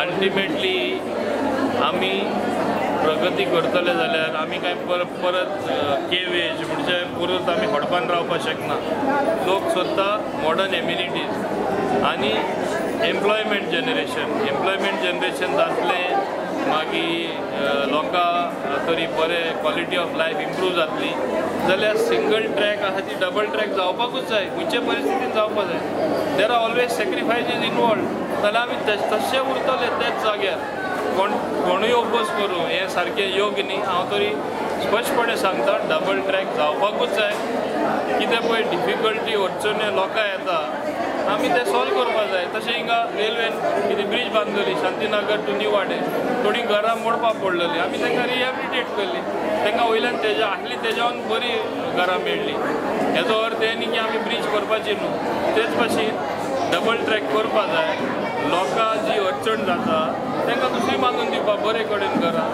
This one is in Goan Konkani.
अल्टिमेटली आमी प्रगती करतले जाल्यार आमी कांय परत परत केवेज म्हणजे परत आमी खडपान रावपाक शकना. लोक सोदता मॉडर्न एमिनिटीज आनी एम्प्लॉयमेंट जनरेशन. एम्प्लॉयमेंट जनरेशन जातलें मागीर लोकां तरी बरें क्वॉलिटी ऑफ लायफ इम्प्रूव जातली जाल्यार सिंगल ट्रॅक आसा ती डबल ट्रॅक जावपाकूच जाय, खंयचे परिस्थितीन जावपाक जाय. There are always sacrifices involved. जाल्यार आमी तशें उरतले त्याच जाग्यार. कोणूय ओपोज करूं हें सारकें योग्य न्ही. हांव तरी स्पश्टपणे सांगता डबल ट्रॅक जावपाकूच जाय. कितें पळय डिफिकल्टी अडचणी लोकां येता आमी तें सॉल्व करपाक जाय. तशें हिंगा रेल्वेन कितें ब्रीज बांदलेली शांतीनगर टू न्यू वाडे, थोडीं घरां मोडपाक पडलेलीं, आमी तांकां रिहेबिलिटेट केल्ली, तांकां वयल्यान तेज्या आहली तेज्यान बरी घरां मेळ्ळी. हेजो अर्थ हें न्ही की आमी ब्रीज करपाची न्हू. तेच भाशेन डबल ट्रॅक करपाक जाय. लोकां जी अडचण जाता तांकां दुसरी बांदून दिवपाक बरे कडेन घरां.